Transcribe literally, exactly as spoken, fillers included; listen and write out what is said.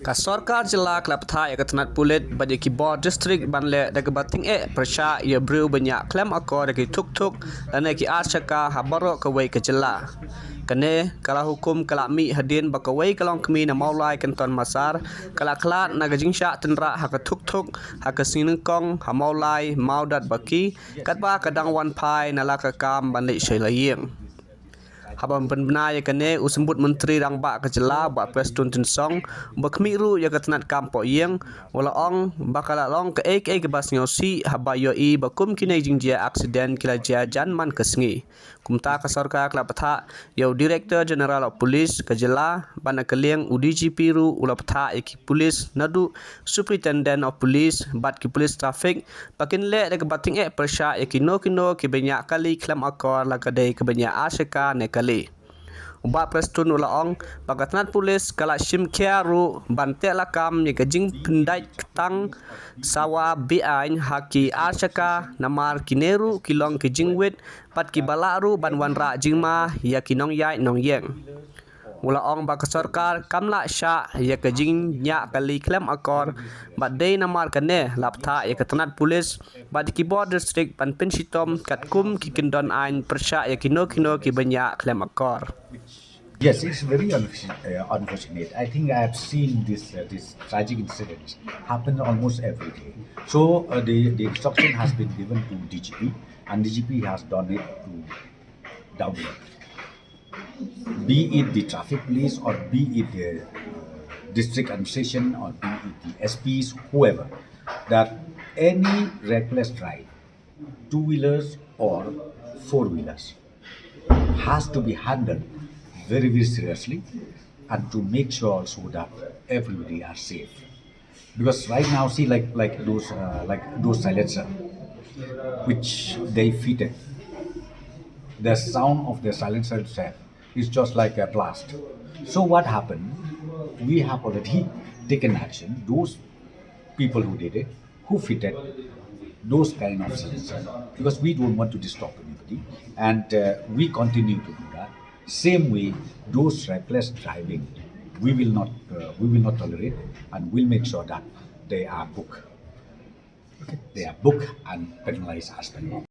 Ka sorkar jylla ka la pynthah ïa ka tnat pulit bad ïa ki bor district ban leh da kaba tyngeh pyrshah ïa briew ba ñiah khlem akor ïa ki thuk thuk lane ki ar shaka ha baroh kawei ka jylla. Kane ka la hukum ka la mih hadien ba kawei ka longkmie na Mawlai Kenton Massar ka la khlad na ka jingshah tynrah ha ka thuk thuk ha ka sngi Nyngkong ha Mawlai Mawdat Baki katba ka dang wan phai na la ka kam ban leit sha la ïing. Haba pynbna ïa kane u Symbud Myntri Rangbah ka jylla Bah Prestone Tynsong uba khmih ruh ïa ka tnat kam poh ïing u la ong ba ka la long kaei kaei kaba sngewsih haba ïohi ba kum kine jingjia aksiden ki la jia jan man ka sngi. Kumta ka sorkar ka la pynthah ïa u Director General of Police ka jylla bad na ka liang u D G P ruh u la pynthah ïa ki police naduh Superintendent of Police bad ki police traffic ba kin leh da kaba tyngeh pyrshah ïa kino kino kiba ñiah kali khlem akor la ka dei kaba ñiah ar shaka ne kali. U Bah Prestone u la ong ba ka tnat pulit ka la shim khia ruh ban teh lakam ïa ka jingpyndait ktang sawa be-aiñ ha ki ar shaka namar kine ruh ki long ki jingwit bad kiba lah ruh ban wanrah jingma ïa ki nongïaid nongïeng. U la ong ba ka sorkar kam lah shah ïa ka jingñiah kali khlem akor bad dei namar kane la pynthah ïa ka tnat pulit bad ki bor district ban pynshitom katkum ki kyndon aiñ pyrshah ïa kino kino kiba ñiah khlem akor. Yes, it's very unfortunate. Uh, unfortunate. I think I have seen this uh, this tragic incident happen almost every day. So uh, the the instruction has been given to D G P, and D G P has done it to download. Be it the traffic police or be it the district administration or be it the S Ps, whoever, that any reckless drive, two wheelers or four wheelers, has to be handled very, very seriously and to make sure also that everybody are safe. Because right now, see, like like those uh, like those silencer, which they fitted, the sound of the silencer itself is just like a blast. So what happened? We have already taken action. Those people who did it, who fitted those kind of silencer, because we don't want to disturb anybody, and uh, we continue to do that. Same way, those reckless driving, we will not uh, we will not tolerate, and we'll make sure that they are booked. They are booked and penalized as per law.